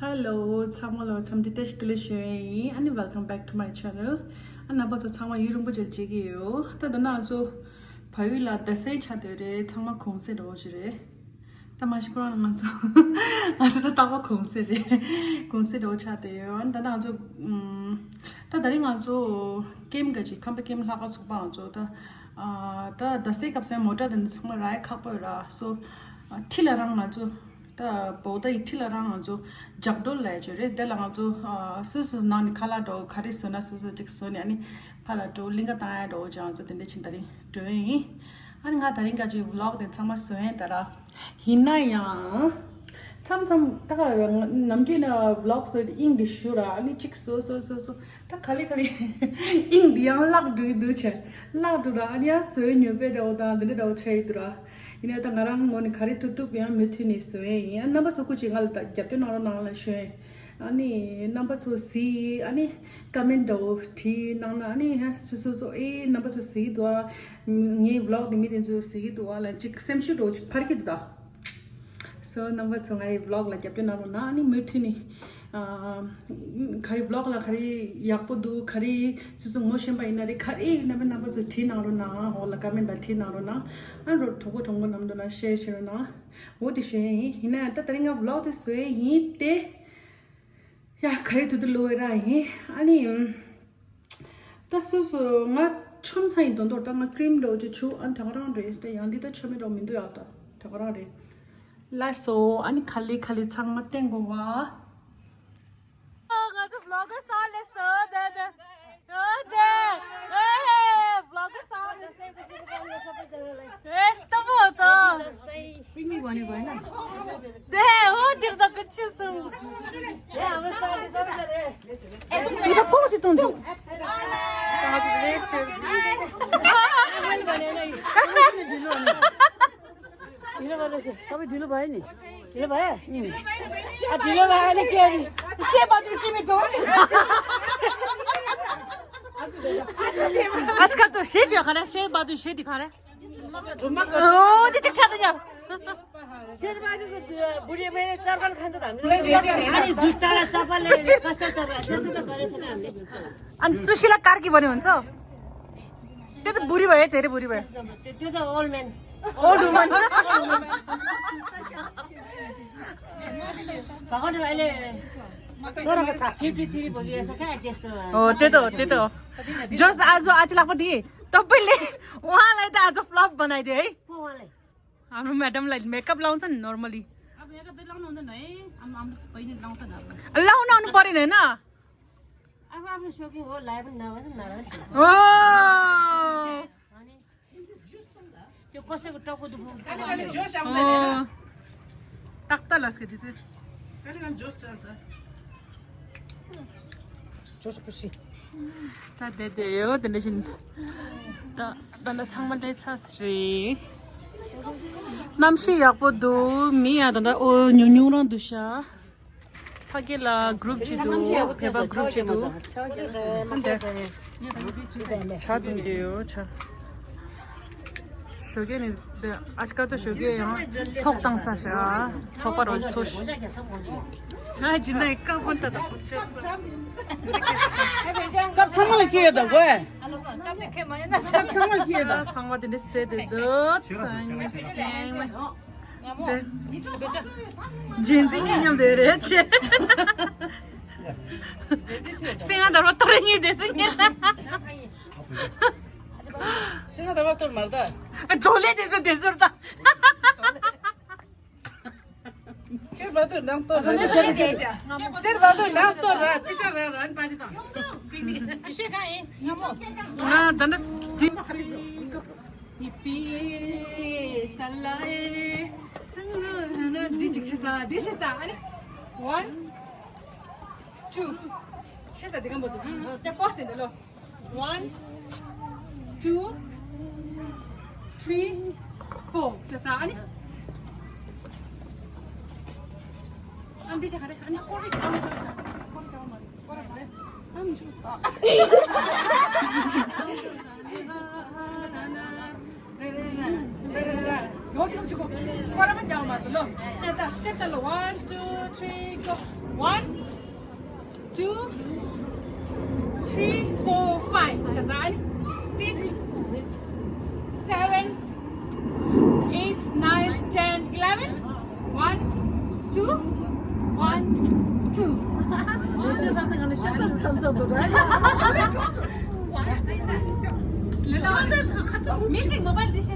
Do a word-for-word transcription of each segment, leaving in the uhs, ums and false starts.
Hello ཚང་མ་ལ་འཚམས་འདྲི་བཀྲ་ཤིས་བདེ་ལེགས་ཞུ་ཡས་ཡིན། ཨ་ནི་welcome back to my channel. ཨ་རྣམ་པ་ཚོ་ཚང་མ་ཡུན་རིང་པོ་ཅིག་མཇལ་གྱི་ཡོད། ད་ད་ནང་ང་ཚོ་བལ་ཡུལ་ལ་རྡ་སའི་ཆ་དེ་རེད། ཚང་མ་གུང་སེང་འདྲ་བོ་ཅིག་རེད། ད་མ་གཞི་ཁོ་རང་ང་ཚོ་ང་ཚོ་ད་རྟག་པར་གུང་སེང་རེད། གུང་སེང་འདྲ་བོ་ཆགས་བསྡད་ཡོད། ཨ་ནི་ད་ནང་ང་ཚོ་ཨམ། ད་ད་རིང་ང་ཚོ་ཀེམ་ག་ཅིག་ཁམས་པ་ཀེམ་ལྷག་དཀར་ཚོགས་པ་ང་ཚོ་ད་ཨ། ད་རྡ་སའི་སྐབས་སུ་མོ་ཊ་དེ་འདྲ་ཚང་མ་རག་ཡ་ཁག་པོ་ཡོད་ར། སོ་ཨ། ཁྲི་ལ་རང་ང་ཚོ་ད་བོག་ད་ཡི་ཁྲི་ལ་རང་ང་ཚོ་ལྗགས་སྒྲོལ་ལབ་ཡ་ཅིག་ཡོད་རེད། དེ་ལ་ང་ཚོ་ཨ། སོ་སོ་ནང་ནས་ཁ་ལག་འདྲ་བོ་ག་རེ་བཟོས་ན་སོ་སོ་ཅིག་བཟོས་ནས་ཨ་ནི་ཕར་ལ་འགྲོ་གླིང་ག་བཏང་ཡ་འདྲ་བོ་ཅིག་ང་ཚོ་དེ་འདྲ་བྱས་ད་རིང་འགྲོ་ཡ་ཡིན། ཨ་ནི་ང་ད་རིང་ག་ཅིག་ཝི་ལོག་དེ་ཚང་མ་བཟོ་ཡ་ཡིན་ད་ར། ཡིན་ན་ཡང་། མཚམས་མཚམས་ད་ག་ནམ་རྒྱུན་ན་ཝི་ལོག་བཟོས་ཏེ་དབྱིངས་འདི་ཞུ་ར། ཨ་ནི་གཅིག་བཟོས་བཟོས་བཟོས་བཟོས། ད་ག་ལེ་ག་ལེ་དབྱིངས་འདི་ཡང་བརླག་འགྲོ་གི་འདུག་བྱས། བརླག་འགྲོ་ར། ཨ་ནི་ཡང་བཟོས་ཉོས་པའི་འདྲ་བོ་དང་འདི་འདྲ་འདྲ་བོ་ཆགས་ཡི་འདུག་ར། ཡིན་ན་ད་ང་རང་ངོས་ནས་ག་རེ་ཐུབ་ཐུབ་ཡང་མུ་མཐུད་ནས་བཟོ་ཡས་ཡིན། ཨ་རྣམ་པ་ཚོ་སྐུ་མཁྱེན་ང་ལ་ད་རྒྱབ་སྐྱོར་གནང་རོགས་གནང་ལ་ཞུ་ཡས། ཨ་ནི་རྣམ་པ་ཚོ་གཟིགས། ཨ་ནི་ཀ་མེན་འདྲ་བོ་བྲིས་གནང་ན། ཨ་ནི་ཧ་སོ་སོ་སོ་ཨེ་རྣམ་པ་ཚོ་གཟིགས་འདུག་ཨ། ངའི་ཝི་ལོག་འདི་མི་དེ་ཚོ་གཟིགས་ཀྱི་འདུག་ཨ་ལ་ཅིག་སེམས་ཤུགས་འདྲ་བོ་ཅིག་འཕར་གྱི་འདུག་ད། སོ་རྣམ་པ་ཚོ་ངའི་ཝི་ལོག་ལ་རྒྱབ་སྐྱོར་གནང་རོགས་གནང་། ཨ་ནི་མུ་མཐུད་ནས་ཨ། ག་རེ་ཝི་ལོག་ལ་ག་རེ་ཡག་པོ་འདུག་ག་རེ་སོ་སོ་ངོ་ཤེས་པ་ཡིན་ན་རེད། ག་རེ་ཡིན་ན་མིན་རྣམ་པ་ཚོ་བྲིས་གནང་རོགས་གནང་། འོག་ལ་ཀ་མེན་ལ་བྲིས་གནང་རོགས་གནང་། ཨ་རོ་གྲོགས་པོ་གྲོགས་མོ་རྣམས་འདུག་ན་ཤེར་བྱེད་རོགས་གནང་། འོ་དེ་ཞུ་ཡས་ཡིན། ཡིན་ན་ད་ད་རིང་ང་ཝི་ལོག་དེ་བཟོ་ཡས་ཡིན་ཏེ། ཡ་ག་རེ་ཐུབ་ཐུབ་ལོས་ར་ཡིན། ཨ་ནི་ད་སོ་སོ་ང་ཆོམ་ཚ་ཡིན་དོན་དོར། ད་ང་ཀྲིམ་འདྲ་བོ་ཅིག་བྱུག་ཨ་ནི་ད་ག་རང་རེད། ད་ཡང་འདི་ད་ཆོ་མེད་འདྲ་བོ་མི་འདུག་ཡ། ད་ད་ག་རང་རེད། ལགས་སོ། ཨ་ནི་ག་ལེ་ག་ལེ་ཚང་མ་བསྟན་དགོས་པ། ང་ཚོ་ཝི་ལོག་གར་སོང་ལེ་སོ་ད་ད། ཨོ་དེ། ཨེ་ཝི་ལོག་གར་སོང་ལེ་སོ། ཨེ་སྟོབས་པོ་ད། པིག་ནིག་བ་ནི་བ་ན། དེ་འོ་དེར་ད་ག་ཆུ་སོང་། དེ་ད་ཀོང་སི་ཏོང་ཚུ། ང་ཚོ་རེས་དེ། དེ་ལ་བ་ལ་སེ། ད་བི་དེ་ལ་བ་ནི། དེ་ལ་བ་ཡ། ཨ་དེ་ལ་བ་ནི་ཀེ་རི། ཤེས་པ་དུ་ཀི་མི་ཏོ། ཨ་ཤ་ཏོ་ཤེས་ཅི་ག་རེ། ཤེས་པ་དུ་ཤེས་དི་ག་རེ། ཨོ་དེ་ཅིག་ཆ་དུ་ཡ། ཤེས་པ་དུ་བུ་རེ་བེ་ཙར་ཁན་ཁན་ཏ་དམ། ཨ་ནི་ཛུ་ཏ་ར་ཙ་པ་ལེ་ཀ་ས་ཙ་པ་དེ་ས་ད་ག་རེ་ས་ད་མེ། अनि सुशीला कार्की बन्यो हुन्छ। त्यो त बुढी भयो, धेरै बुढी भयो। त्यो त ओल्ड म्यान। Old woman. भगवान अहिले फिफ्टी थ्री बोलिरहेछ क्या, त्यस्तो। हो, त्यो त हो, त्यो त हो। जस आज, आज लाग्पति तपाईँले उहाँलाई त आज फ्लप बनाइदियो है। को उहाँलाई? हाम्रो म्याडमलाई मेकअप लाउँछ नि नर्मली। अब मेकअप त लाउनु हुँदैन है। अब हाम्रो बहिनी लाउँछ नि अब। लाउन आउनु परेन होइन? अब आफ्नो सोकी हो, लाए पनि नभए पनि नरहे। हो। अनि त्यो कसैको टाउको दुख्नु। अनि अलि जोस आउँछ नि, होइन? हो। ताक्ता लस्के दिदी। अलि अलि जोस चल्छ। जोस खुसी। ད་དེ་དེ་ཡོད་དེ་འདྲ་བཞིན། ད་ད་ད་ཚང་མ་ལས་ཚ་སི་རེད། གནམ་གཤིས་ཡག་པོ་འདུག་མི་ཡང་ད་ད་ཨོ་ཉུང་ཉུང་རང་འདུག་ཤག་ཕ་གི་ལ་གུ་རུབ་ཅིག་འདུག་བོད་པ་གུ་རུབ་ཅིག་འདུག་ཧན་དེ་ཇ་འཐུང་གི་ཡོད་ཇ། ཞོགས་ཀས་ནི་འདི་ཨ་ཅི་ཀ་ཏོ་ཞོགས་ཀས་ཡང་ཚོགས་བཏང་ས་ཤ་ཚོགས་པ་རོ་ཚོ་ཞིག་ཇ་ཇི་ནའི་ཀ་ཧོན་ཏ་ད་ཀ་ཚང་མ་ལ་ཁྱེར་ཡོད་ད་གོ་ཀ་ཚང་མ་ལ་ཁྱེར་ཡོད་ད། ཚང་མ་དེ་འདྲ་སེ་དེ་འདུག་ཚང་མ་ཚང་མ། དེ། ཇེན་ཛི་གཉིས་མཉམ་དུ་རེད་ཆེ། སིང་ང་དར་བ་ཏོ་རེ་གཉིས་དེ་སིང་ངེ་ལ། སིང་ང་དར་བ་ཏོར་མར་ད། ཇོ་ལེ་དེ་ཚོ་དེ་ཚོར་ད། ཤེར་བ་ཏོར་ནང་ཏོར་ར། ཤེར་བ་ཏོར་ནང་ཏོར་ར། ཕི་ཤ་ར་ར་ཨན་པ་ཏི་དང་། ཕི་ཤ་གང་ཡིན་ང་མོ། ང་ད་ནི་དེ། ཡི་པི་ས་ལ་ཨེ། འདི་གཅིག་བྱེད་ས། འདི་བྱེད་ས། ཨ་ནི། One, two. བྱེད་ས་འདི་ག་མོ་འདུག་དེ་ཕོ་སི་འདི་ལོ། One, two, three, four. བྱེད་ས། ཨ་ནི། ཨ་འདི་བྱེད་ག་རེ། ཨ་ནི་ཀོ་རེ་ཀ་མོ་ཅོ། ཀོ་རེ་ཀ་མོ་མ་རེད། ཀོ་རེ་མ་རེད། One, two, three, go. One, two, three, four, five. Chazani. Six, seven, eight, nine, ten, eleven. One, two, one, two. Meeting mobile dish.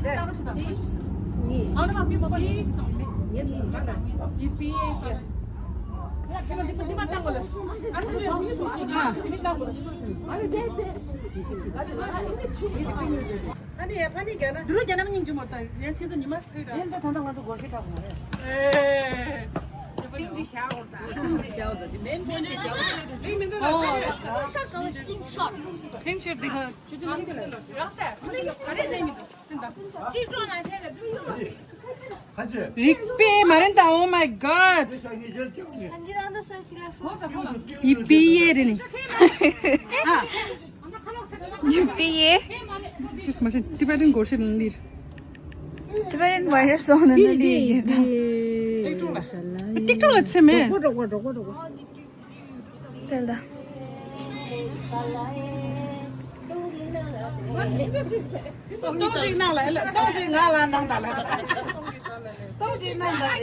Slingshot འདི་ག་རིག་པའི་མ་རེད་ད། Oh my god. ཡི་པི་ཡེ་རེད་ནི། ཡི་པི་ཡེ། This machine Tibetan Goshi Lir. Tibetan virus on the Lir. TikTok ལ་ཚེ་མེད། དེ་ལ། ཏོག་ཅིག་ནང་ལ་ཨེ་ལ། ཏོག་ཅིག་ང་ལ་ནང་ད་ལ། ཏོག་ཅིག་ནང་ད་རེད།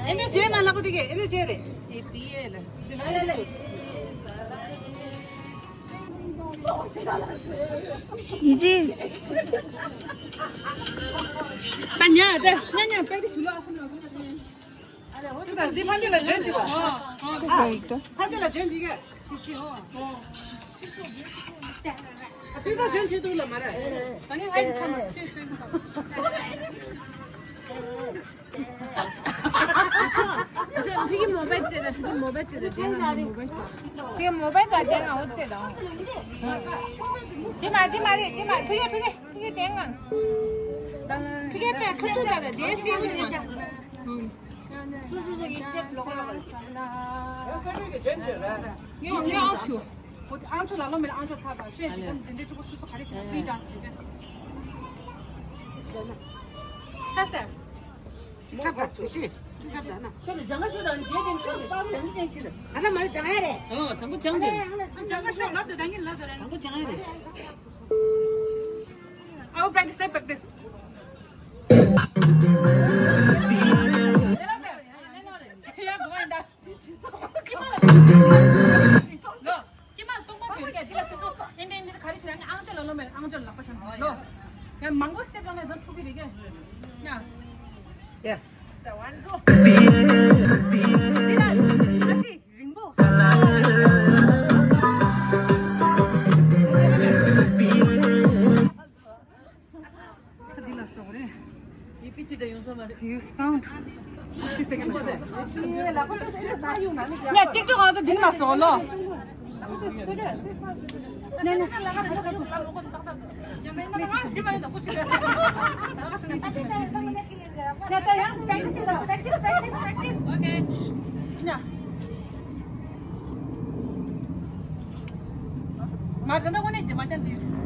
ཨེ་ནི་རྗེས་མ་ལག་པ་དེ་གས། ཨེ་ནི་རྗེས་རེད། ཨེ་པི་ཨེ་ལ། ཡི་ཅི། ད་ཉ་དེ་ཉ་ཉ་པད་དེ་ཞུ་ལ་ཨ་སི་ན། འདི་ཕ་འདི་ལ་འཇོན་ཅིག་བ། ཕ་འདི་ལ་འཇོན་ཅིག་གས། ཅིག་ད་འཇོན་ཅིག་འདུག་ལ་མ་རེད། ད་ངས་ཨའི་ཆ་མ་སུ་ཁེ་ཆོས་འདུག་ཕི་གི་མོ་བེལ་ཅེ་ད། ཕི་གི་མོ་བེལ་ཅེ་ད། ཕི་གི་མོ་བེལ་ཅེ་ད། ཕི་གི་མོ་བེལ་ཅེ་ད། དེ་མ་དེ་མ་རེད། དེ་མ་ཕི་གི་ཕི་གི་ཕི་གི་དེ་ང་། ཕི་གི་པའི་ཁ་ཐུག་ད་ད་དེ་སེམས་མི་མ། སུ་སུ་སུ་ཡི་སྐྱབས་ལོག་ལ་བར་ས་ན། ཡང་སེ་རུ་གི་ཇོན་ཇོན་ར། ཡང་ཡང་ཨང་ཆུ། ཨང་ཆུ་ལ་ལོ་མེད་ཨང་ཆུ་ཁ་པ་ཤེས་ཀྱི་ཀྱང་དེ་འདྲའི་ཆུ་གོ་སུ་སུ་ག་རེ་བྱེད་ན་ཕི་ཌཱན་སི་རེད། ཆ་སེ། ཆ་པ་ཆུ་ཤེས། ཆ་ན། ཤེས་ཀྱི་ཇང་ག་ཤུ་དང་རྒྱལ་ཅན་ཤུ་རེད། ཇང་གི་ཅན་ཆི་རེད། ཨ་ན་མ་རེད་ཇང་ཡ་རེད། ཨ་དང་པོ་ཇང་རེད། ཇང་ག་ཤུ་ལབ་དེ་ད་ངི་ལབ་དེ་རེད། དང་པོ་ཇང་ཡ་རེད། I will practice, I practice. འདི་ལ་སོགས་རེད། You sound. Sixty seconds. ཡ། TikTok ང་ཚོ་འདི་ལ་སོགས་ལོ། ནས་ནས། ཡ། ད་ཡང་practice ད། Practice, practice, practice. Okay. ཡ། མ་དེ་འདྲ་དངོས་གནས་དེ་མ་ཅན་དེ།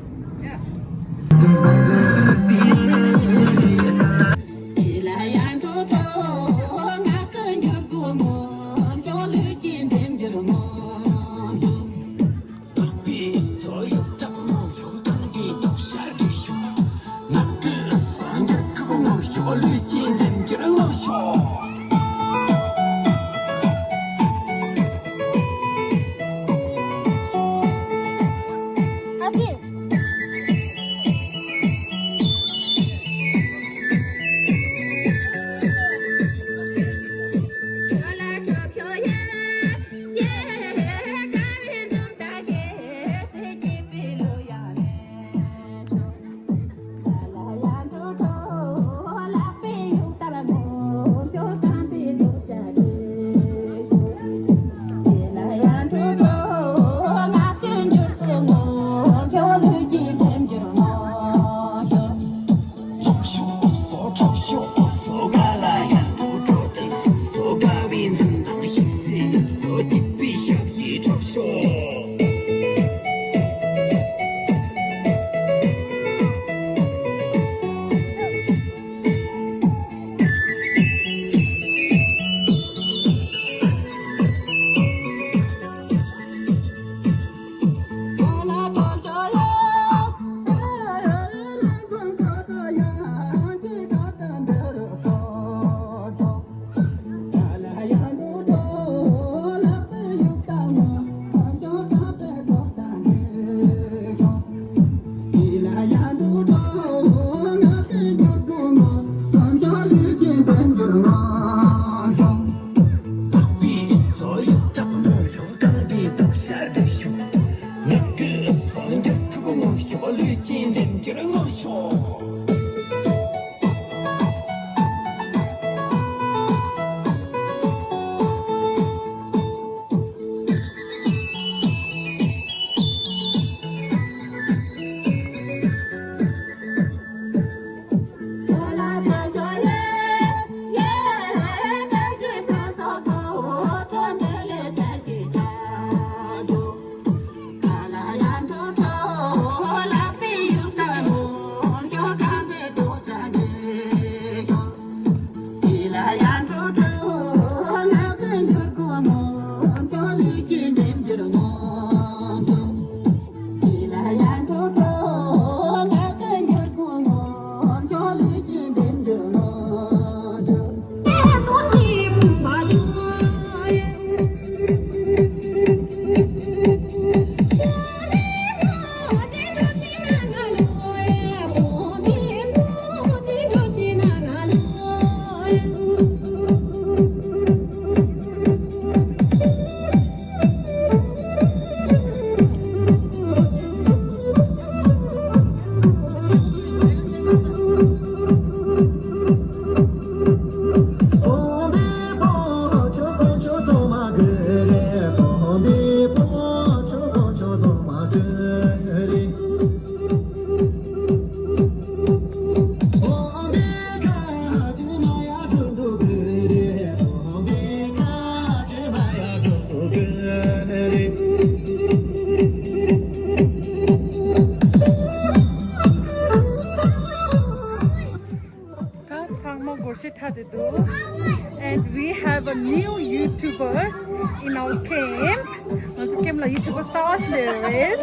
YouTuber in our camp. ང་ཚོ་ཁེམ་ལ་ཡུ་ཊུ་བར་གསར་པ་ཞིག་སླེབས་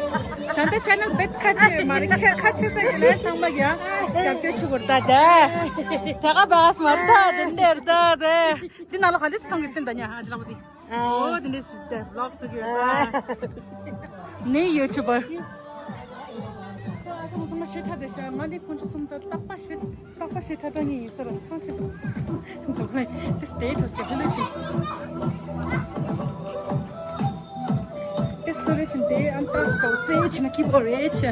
རེད། ད་ལྟ་ཆེ་ནལ་རྦད་ཁ་ཆེ་ཡོད་མ་རེད། ཁ་ཁ་ཆེ་ས་ཅིག་ལ་ཚང་མ་ཡ་རྒྱབ་སྐྱོར་ཞུ་དགོས་རེད་ད། ད་ད་ག་བ་སི་མ་རེད་ད། དེ་འདྲ་རེད་ད། དེ་འདི་ནང་ལ་ག་འདྲས་སུ་མཐོང་གི་དེ་འདྲ་ཉ་ཧ་ཅི་ལ་བ་དེ། ཨོ་དེ་འདྲས་སུ་དེ་བི་ལོག་སུ་གི་ཡོད་ད། ནི་ཡུ་ཊུ་བར། ཚང་མ་ཞེ་དྲག་དེ་ཤ་ང་འདི་ཁོང་ཚོ་གསུམ་ད་རྟག་པ་ཞེ། ཏག་པ་ཞེ་ཁྲ་ཏོ་གཉིས་ཡིན་ས་ར་ཐང་ཆད། འཛོམས་ལེ་དེ་སྟེ་ཐོ་སེ་ཧུ་ལུ་ཆིན། དེ་སུ་ལུ་ཆིན་དེ་ཨམ་ཏག་སྟོ་ཙེ་ཆིན་ན་ཁི་པོ་རེ་ཆེ།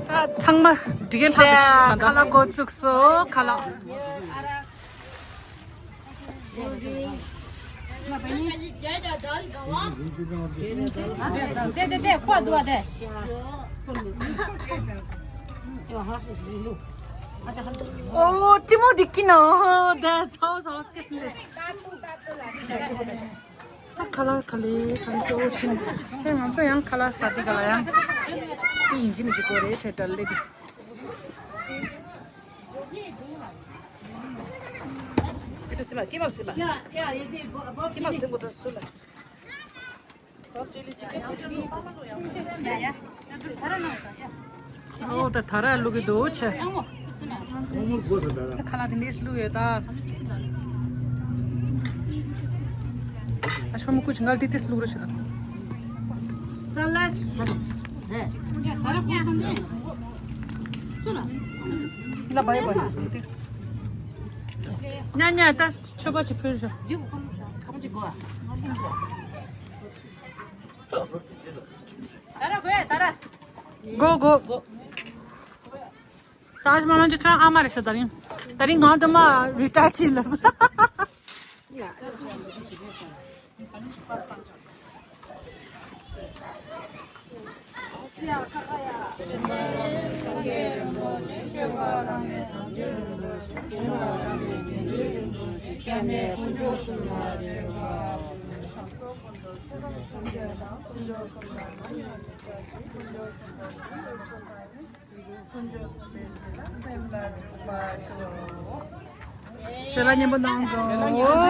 ད་ཚང་མ་འདི་གེ་ལྷག་ཏུ་ཁ་ལག་འགོ་བཙུགས་སོ་ཁ་ལག་དེ་དེ་དེ་ཁོ་འདུག་བ་དེ། ཨོ་ཏི་མོ་དི་ཀི་ནོ་དེ་ཚོ་ཚོ་ཀིས་ལེས། ད་ཁ་ལག་ག་ལེ་ག་ལེ་སྤྲོ་བོ་ཕྱིན། དེ་ང་ཚོ་ཡང་ཁ་ལག་ཟ་དེ་ག་ལ་ཡང་དེ་ཡིན་གཅིག་མིན་གཅིག་དགོས་རེད་ཆེ་དྲ་ལེ་དེ། ཀི་ཏུ་སི་མ་ཀི་མ་སི་མ་ཀི་མ་སི་མ་ད་སུ་ལ། ཨོ་ད་ད་ར་བླུག་གི་འདུག་ཆེ། ཁ་ལག་དེ་འདྲས་བླུག་ཡོད་ད། ཨ་ཤ་མུ་ཀུ་ཅི་ངལ་དེ་དེས་བླུག་ར་ཆེ་ད། ས་ལད། ལ་བའི་བའི་ཏིགས། ཉ་ཉ་ད་ཆོ་པ་ཅི་ཕུལ་ཤོ། གོ་གོ། ཀྲང་མ་ལོན་ཅི་ཁྲང་ཨ་མ་རེད་ཤ་ད་རིང་། ད་རིང་ང་དུ་མ་རི་ཏཱ་ཅི་ལ་ས། ཞལ་ལག་མཉེས་པོ་གནང་རོགས། ཡ།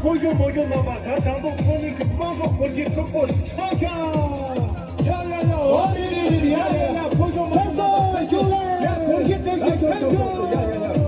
ཕོ་གཞོན་མོ་གཞོན་རྣམ་པ་གར་བྱང་ཐོག་ཚོགས་གླིང་གི་དམངས་གཙོ་འཁོར་གྱི་གྲོགས་པོ་ཆགས་ཀྱང་། ཡ་ཡ་ཡ། ཨོ་རི་རི་རི། ཡ་ཡ་ཡ། ཕོ་གཞོན་མོ་གཞོན་རྣམ་པ་ཡ། འཁོར་གྱི་གྲོགས་ཀྱི་ཕན་ཚུན། ཡ་ཡ་ཡ།